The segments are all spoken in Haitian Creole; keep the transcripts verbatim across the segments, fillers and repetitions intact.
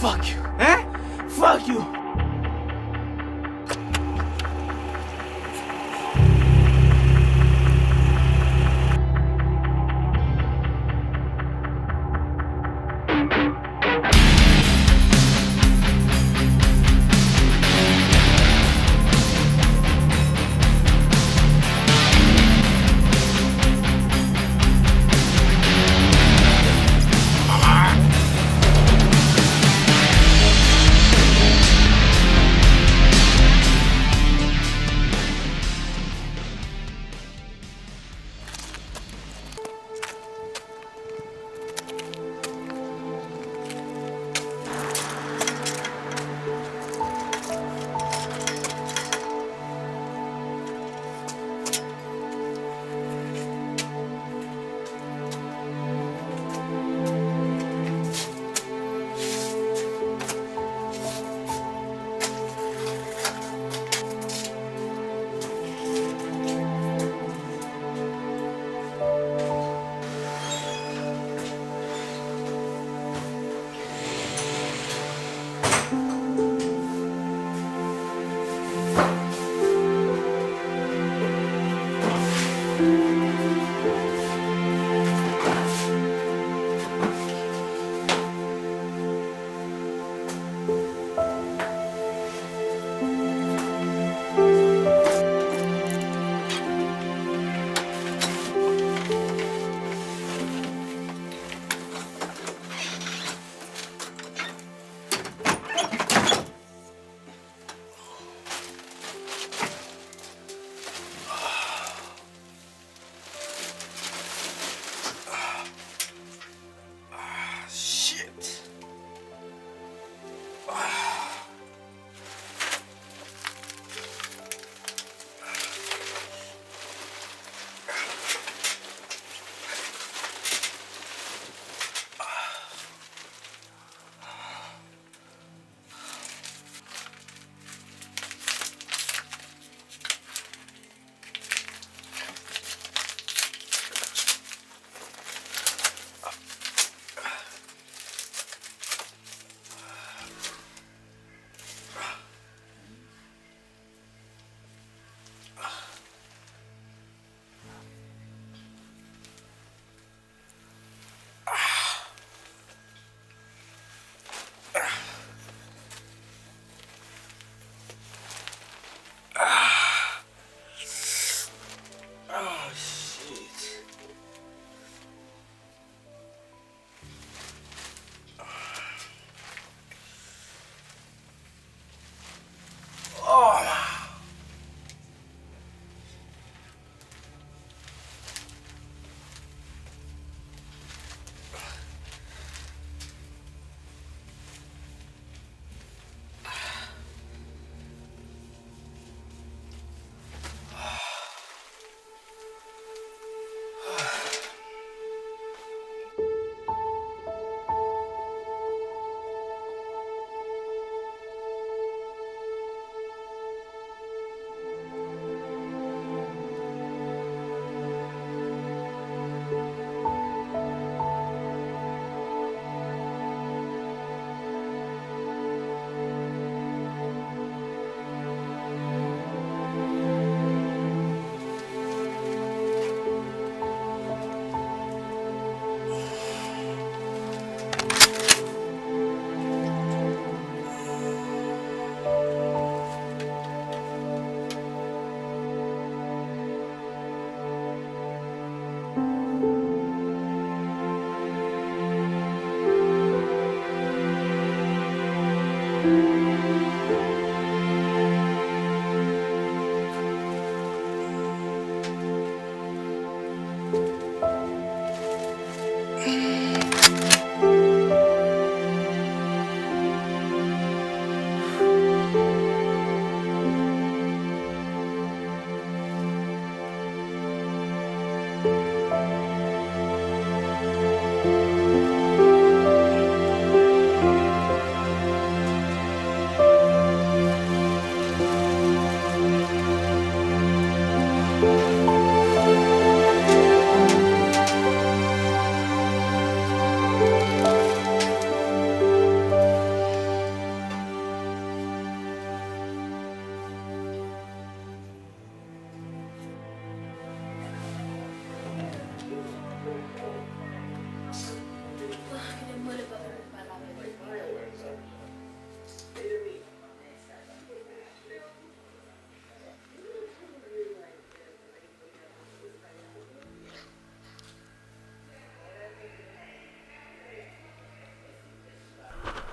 Fuck you, hein? Fuck you. Ah, shit. Ah. Ah, shit. Oh.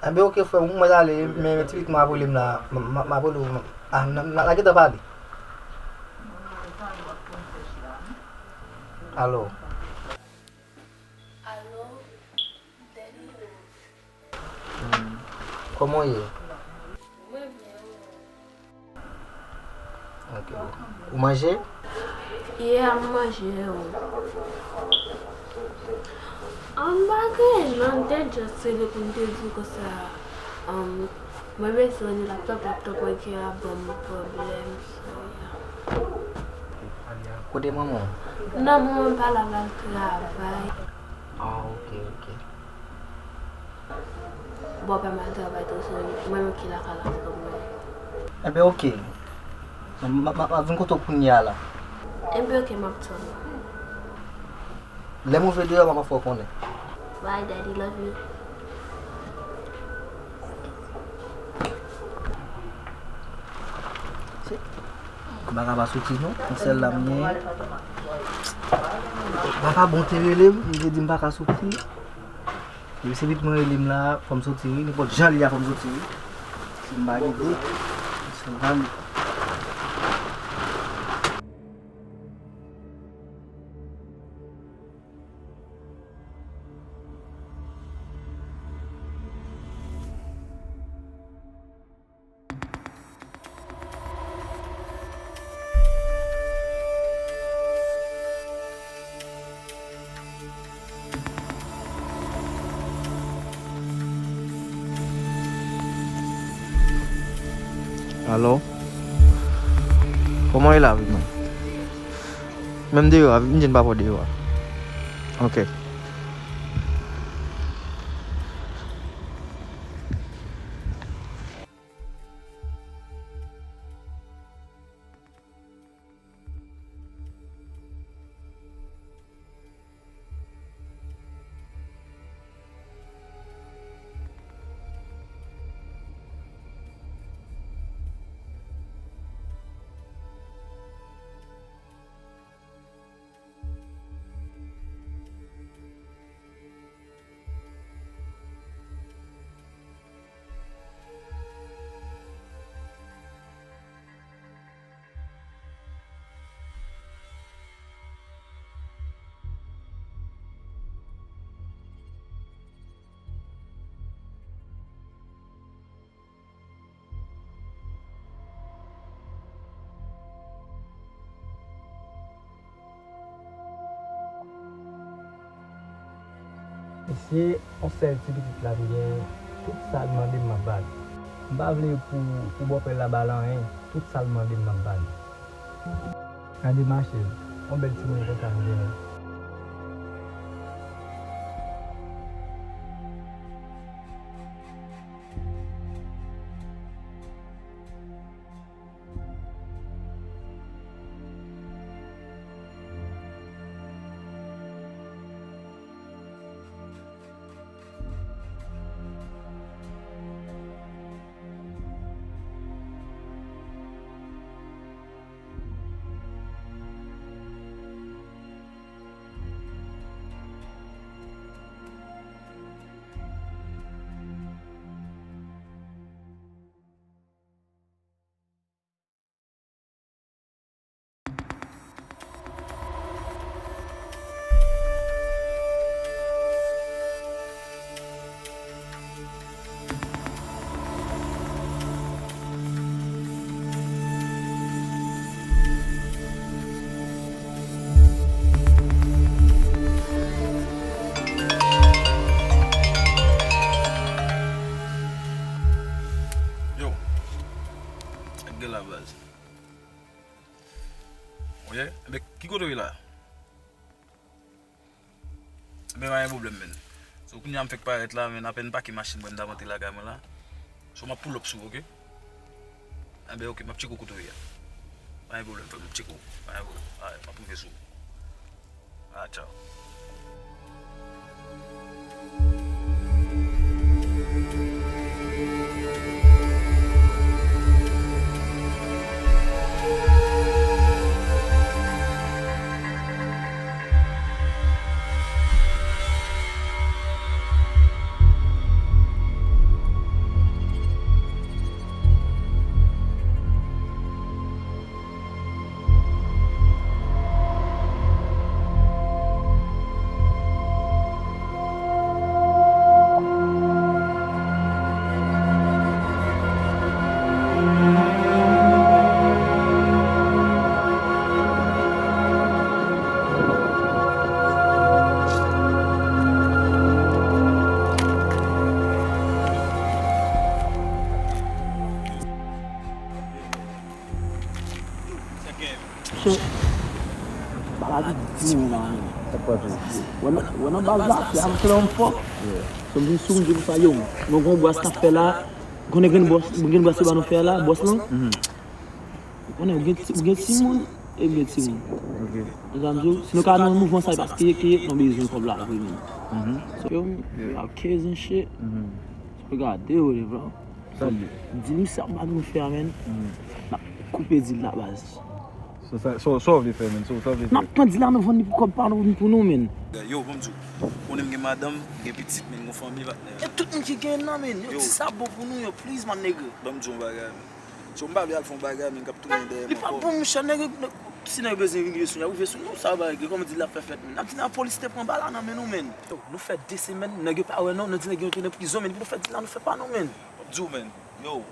Enben, oke, frè m, ou mwen ale, men, men ti pitit mwen ap rele m la, m, m, m ap rele w, a, n, n, n a gentan pale. Alo. Alo, Daddy. Hmm. Kòman w ye? Mwen byen, wi. Ok. Ou manje? Yeah, m manje, wi. An, m pa gen anyen, non, m te just rele pou m te di w konsa, um, mwen bezwen yon laptop, laptop mwen ki ap ban m pwoblèm, so, yeah. Kote manman w? Non, manman m pa la, l al travay. Ah, ok, ok. Bòpè m al travay tou, so mwen menm ki lakay la kanmenm. Enben, oke. M, m, m, m ap vin kote w kounye a la. Enben, oke, m ap tann ou. Lè m rive deyò, m ap fè w konnen. Bye, Daddy, love you. M pa ka pa soti, non. Yon sèl la m genyen. Papa bon te rele m, m te di m pa ka soti. Epi se pitit mwen rele m la, fò m soti wi, nenpòt jan l ye a fò m soti wi. Si m pa kite, se mal. Alo? Kòman w ye la, pitit mwen? Men m deyò a, m di n pa pran deyò a. Ok. Mesye, yon sèl ti pitit la m gen, tout sa l mande m m ap ba l. M pa vle pou, pou bòpè l la ba l anyen, tout sa l mande m m ap ba l. Gade mache, yon bèl timoun konsa m genyen. Yo, nèg gen la baz. Oye, enben, ki kote w ye la? Enben, pa gen pwoblèm, menn. So, kounye a m fèk parèt la, menn, apèn pake machin mwen, m t ap antre lakay mwen la. So, m ap pull up sou ou, oke? Enben, oke, m ap tcheke w kote w ye a. Pa gen pwoblèm, frè m, m ap tcheke w. Pa gen pwoblèm. Alright, m ap rive sou ou. Ah, tchaw. Maladi di mwen la, men. Wè nan, wè nan baz la, se avèk lè m fò. So, m vin sou m, di konsa, yo, mwen gon bras n ap fè la, konnen gen bòs, gen bras yo ba nou fè la, bòs lan. Ou konnen, ou gen ti, ou gen timoun, e m gen timoun. Ou sa m di w, si nou ka nan mouvman sa, e paske ke nou bezwen kòb la vre, men. So, yo, yo ap case and shit. So, gade, yo, bro. Sa l ye? Dil misye ap ba nou fè a, men. N ap koupe dil la, baz. So, sa, sa, sa w vle fè, men? Sa, sa w vle fè? N ap pran dil la, nou vann li pou kòb pa nou, pou nou, men. Yo, bon, m di w, ou konnen m gen madanm, m gen pitit, men m gon fanmi, patnè. E tout moun ki gen nan, men. Yo, yo, di sa bon pou nou, yo, please, my nigga. Ban m di w yon bagay, men. So, m pa vle al fè yon bagay, men, k ap tounen dèyè m ankò. Li pa bon, monchè, nèg, nèg, si nèg bezwen vin rive sou nou, y ap rive sou nou, sa bagay, kòman di l ap fè fèt, men. N ap di nan polis te pran bal la nan men nou, men. Yo, nou fè de semèn, nèg yo pa wè nou, nou di nèg yo tounen prizon, men, pou nou fè dil la, nou fè pa nou, men. M ap di w, men, yo,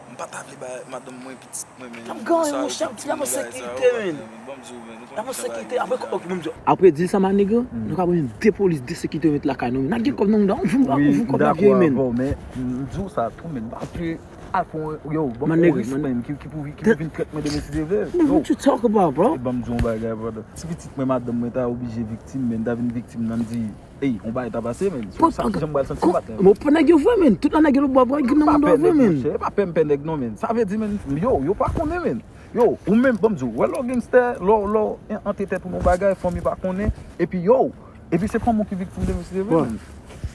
m pa ta vle bay madanm mwen, pitit mwen, men. N ap ganyen, monchè, ap di n ap an sekirite, men. N ap an sekirite, apre, ok, bon, m di w. Apre dil sa, my nigga, nou ka pran de polis, de sekirite, yo met lakay nou, men. N a gen kòb nan mouda, on fout, on fout kòb nan vye, men. Wi, m dakò avè w, men m di w sa tou, men, m pa vle al fè yon, yo, ban m yon risk, men, ki, ki pou, ki pou vin trèt mwen demen si Dye vle. Yo. What you talk about, bro? E ban m di w yon bagay, brother. Si pitit mwen, madanm mwen ta oblije viktim, men, ta vin viktim nan, m di, ey, yon bagay ta pase, men. So, sa, kijan m pral santi m, patnè? Bon, pran nèg yo vre, men. Tout la nèg yo lòtbò a, bwa, gen nan moun vre, men. E pa pè m pè nèg, non, men. Sa vle di, men, yo, yo pa konnen, men. Yo, ou menm, ban m di w, wè lè w gangstè, lè w, lè w an, antete pou yon bagay, fanmi pa konnen, epi yo, epi se fanmi w ki viktim de misye vre, men.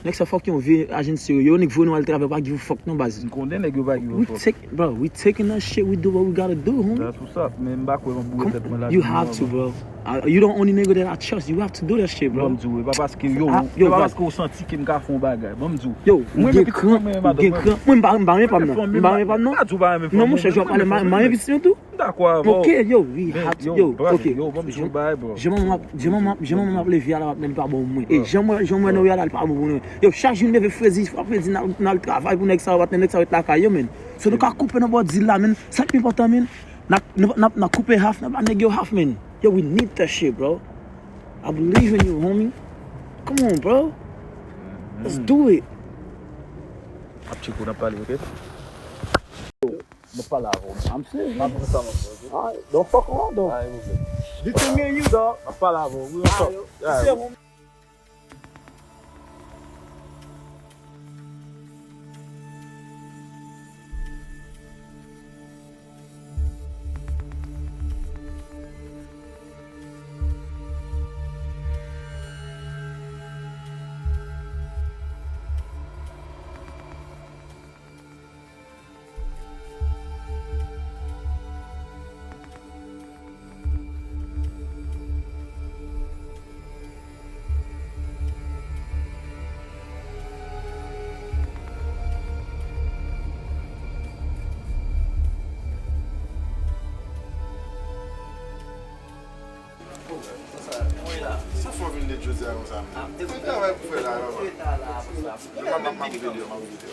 Nèg sa fòk yon vye ajansi yo, yo nik voye nou al travay, pa give a fuck non, baz. M konnen nèg yo pa give a fuck. We take, bro, we taking that shit, we do what we gotta do, homie. That's what's up, men m pa kwè m ap boure tèt mwen la. You have to, bro. Uh, you the only nigga that I trust. You have to do that shit, bro. Ban m di w, e pa paske, yo, e pa paske w santi ke m ka fè yon bagay. Ban m di w. Yo, ou gen kran, ou gen kran. Mwen, m pa, m pa renmen pa m nan. M pa renmen pa m nan. Non, monchè, jan w pale, m pa renmen pitit yo tou. M dakò avè w. Ok, yo, we have to, yo, ok. Yo, ban m di w bagay, bro. Jan manman m ap, jan manman m ap, jan manman m ap leve a la, patnè, li pa bon pou mwen. E jan mwen, jan mwen wè nou ye a la, li pa bon pou nou. Yo, chak jou n leve fredi, fredi n al, n al travay pou nèg sa yo, patnè, nèg sa yo ret lakay yo, men. So, nou ka koupe nan bò dil la, men. Sa k pi enpòtan, men. N a, n a, n a, n a koupe half, n a ba nèg yo half, men. Yo, we need that shit, bro. I believe in you, homie. Come on, bro. Let's do it. M ap tcheke w, n ap pale, ok? M ap pale avè w. I'm serious, man. Alright, don't fuck around, though. Alright, move. Between me and you, dog. M ap pale avè w. We gonna talk. Alright. Sa fè w vin lèt jodi a konsa, menm? Mwen travay pou fè la, papa. Mwen m ap, m ap vide, m ap vide.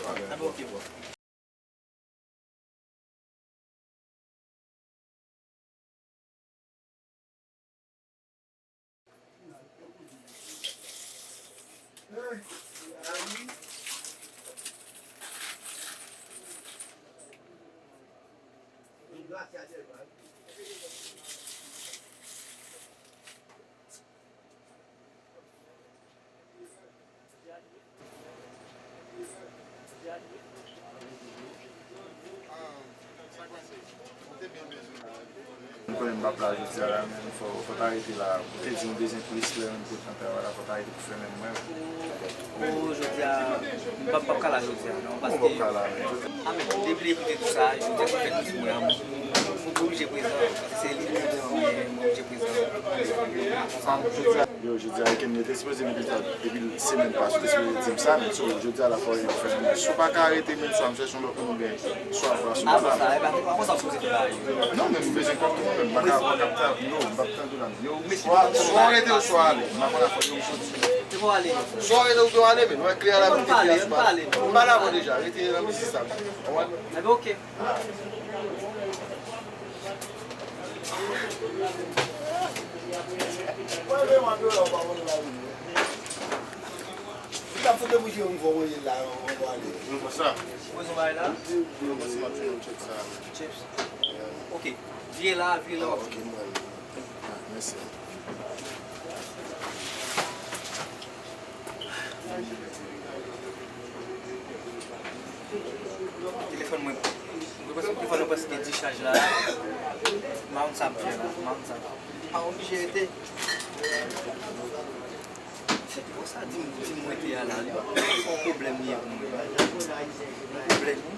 M konnen m p ap la jodi a la, men fò, fò w ta rete la. Ou te di m w bezwen plis lè menm pou w t nan travay la, fò w ta rete pou fè menm mwen. O, jodi a, m p ap, p ap ka la jodi a, non, paske, a, men, depi l te kite tou sa, jodi a se fèt pitit mwen an, mwen oblije prezan, paske se li ki te mwen, mwen oblije prezan. Konsa, jodi a, Yo, jodi a, Weekend, yo te sipoze mete sa depi semèn pase, yo te sipoze di m sa, men so, jodi a la fò yo fè m. Si w pa ka rete, men swa m chèche yon lòt moun, oubyen swa, swa, swa, non, men m bezwen kòb tou mwen menm, m pa ka, m pa ka, non, m p ap tann ou la. Yo, swa, swa w rete ou swa w ale, m pa konn afè yo, m soti. Swa w rete ou swa w ale, men, nou wè klè a la, m te pale, m pale. M pale avè w deja, rete nan mizik sa. Ou konprann? Ebyen, ok. Sa fout de bouche yon fò manje la, yon fò ale. Nou fè sa. Ou bezwen bagay la? Mwen panse m ap jwenn yon tchèk sa. Chips. Ok. Vire la, vire la. Ok, mwen. Ah, mèsi. Telefòn mwen, mwen panse telefòn mwen prèske dichaj la. M pa konn sa m fè la, m pa konn sa. M pa oblije rete. Se pou sa di m, di m rete a la, li pa se yon pwoblèm li ye pou mwen. Yon pwoblèm wi.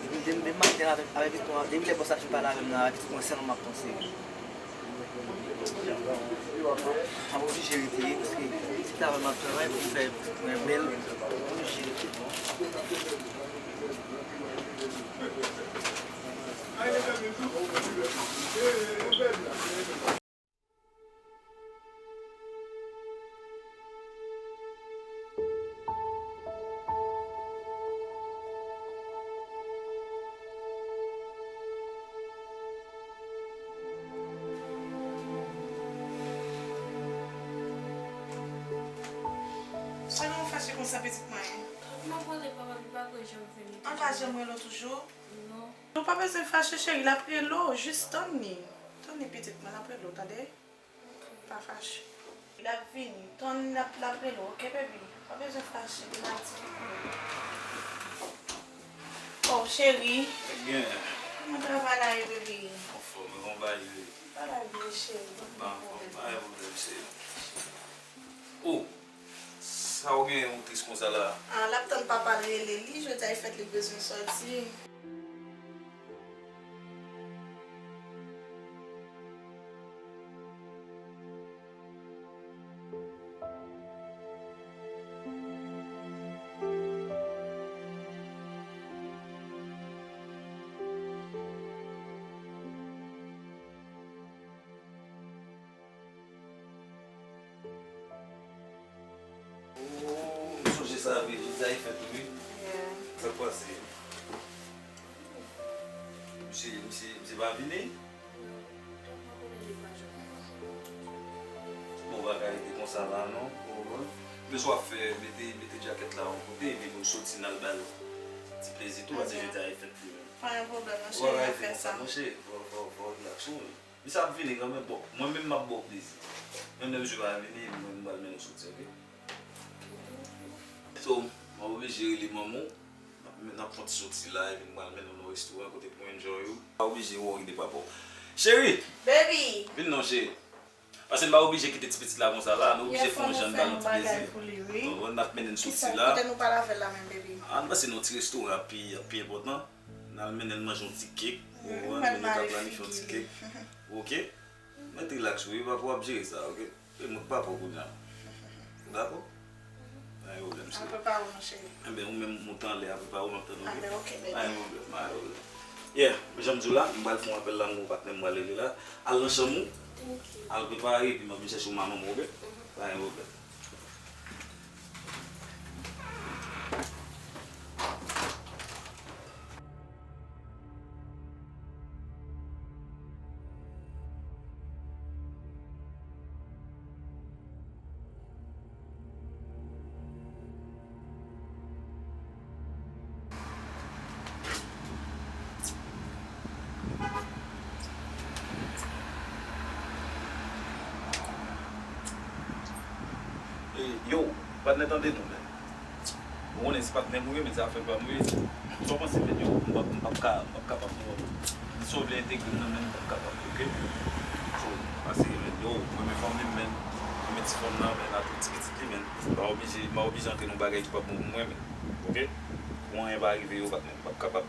Depi, depi, depi maten avèk, avèk pitit mwen, depi lè bòs la fin pale avè m nan, avèk pitit mwen sèlman m ap panse. M ap oblije rete, paske se travay m ap travay pou m fè pitit mwen bèl. M oblije rete. Sa gen w fache konsa, pitit mwen? M ap rele papa, li pa vle janm vini. An pa janm rele w toujou? Non. Nou pa bezwen fache, cheri, l ap rele w, jis tann li. Tann li, pitit mwen, l ap rele w, tande? Pa fache. L ap vini. Tann l ap, l ap rele w, oke, baby? Pa bezwen fache, li la di. Oh, cheri. Ebyen. Kòman travay la ye, baby? Anfòm, e konba li ye. Travay byen, cheri. Bon, anfòm, pa gen pwoblèm, cheri. Oh, sa w gen ou tris konsa la? Ah, l ap tann papa l rele li, jodi a e fèt li bezwen sòti. Oh, m sonje sa, wi, jodi a e fèt li, wi. Yeah. Sa k pase? Misye, misye, misye pa vini? Bon, bagay te konsa la, non, ou konprann? Men sa w ap fè, mete, mete djakèt la yon kote, epi nou soti n al ba l ti plezi tou, paske jodi a e fèt li menm. Pa gen pwoblèm, monchè, n ap fè sa. Monchè, fò, fò, fò w rilaks, wi. Misye ap vini kanmenm. Bon, mwen menm m ap ba w plezi. Menm lè misye pa vini, mwen m pral mennen w soti, oke? So, m ap oblije rele manman w. N ap, n ap fè yon ti soti la, epi m pral mennen w nan restoran kote pou enjoy ou. Pa oblije worry de papa w. Cheri! Baby! Vin non, cheri. Paske n pa oblije kite ti pitit la konsa la, nou oblije fè yon jan n ba l yon ti plezi. Ou konprann, n ap mennen n soti la. Kote nou pral avè l la menm, baby? Ah, n pase nan yon ti restoran ap pi, ap pi enpòtan. N al mennen l manje yon ti kèk. Ou konprann, nou ka planifye yon ti kèk. Oke? Mete rilaks wi, papa w ap jere sa, oke? E mwen k papa w kounye a. Ou dakò? Pa gen pwoblèm, cheri. Apre pa ou, non, cheri. Enben, ou menm, ou t anlè, apre pa ou, m ap tann, oke? Enben, oke, baby. Pa gen pwoblèm, pa gen pwoblèm. Yeah, jan m di w la, m pral fè yon apèl lanmou, patnè m pral rele la. Al nan chanm ou. Thank you. Al prepare, epi m ap vin chèche w, manman m, oke? Mhm. Pa gen pwoblèm. E, yo, patnè, tande non, men. Ou konnen se patnè m ou ye, men se afè pa m ou ye. Sa w panse, men, yo, m p ap, m p ap ka, m p ap kapab non. Sa w vle entegre m nan, men m p ap kapab, oke? So, pase, men, yo, m renmen fanmi m, men. M renmen ti fanm nan, men, a tout ti pitit li, men. M pa oblije, m pa oblije antre nan bagay ki p ap bon pou mwen, men. Oke? Pou anyen pa rive yo, patnè, m p ap kapab.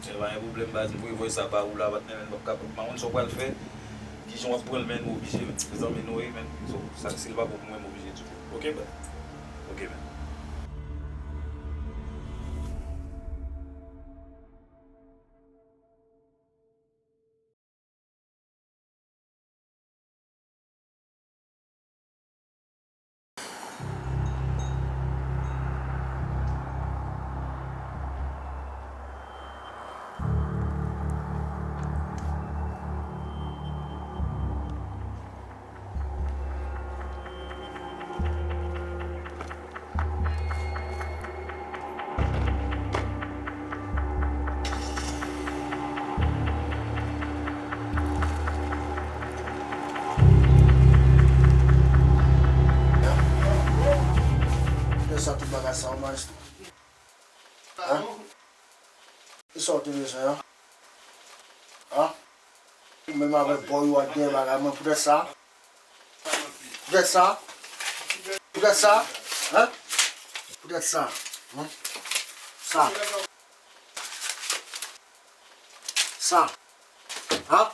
Men pa gen pwoblèm, baz, m voye voice sa ba ou la, patnè, men m p ap kapab. M pa konn sa w pral fè, kijan w ap pran l, men m oblije, men. Mezanmi, nou ye, men. So, sa, si l pa bon pou mwen, m oblije di w. Oke, baz? Oke, men. Sa tout bagay sa, ou manj tou. Hein? E sa w te bezwen an? Hein? Ou menm avèk bò yo ak dèyè bagay mwen poutèt sa? Poutèt sa? Poutèt sa? Hein? Poutèt sa? Hein? Sa? Sa? Hein?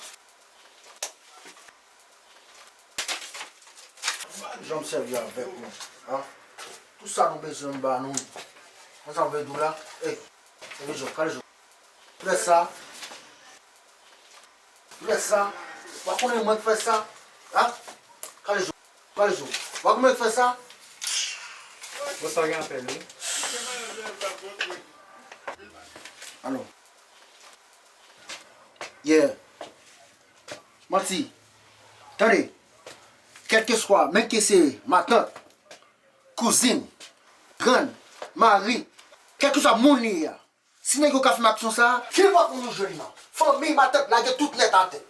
Janm sèvi avèk nou, hein? Tout sa nou bezwen m ba nou. Konn sa m vle di w la? Ey, sèvi jòf, kale jòf. Poutèt sa? Poutèt sa? Ou pa konnen mwen k fè sa? Hein? Kale jòf, kale jòf. Ou pa konnen mwen k fè sa? Bonswa, gen apèl, wi. Alo. Yeah. Manti. Tande. Kèlkeswa, menm ke se matant, kouzin, grann, mari, kèlkeswa moun li ye a, si nèg yo ka fè m aksyon sa a, kilpòt moun nou jwenn nan, fanmi, matant, lage tout nèt atè.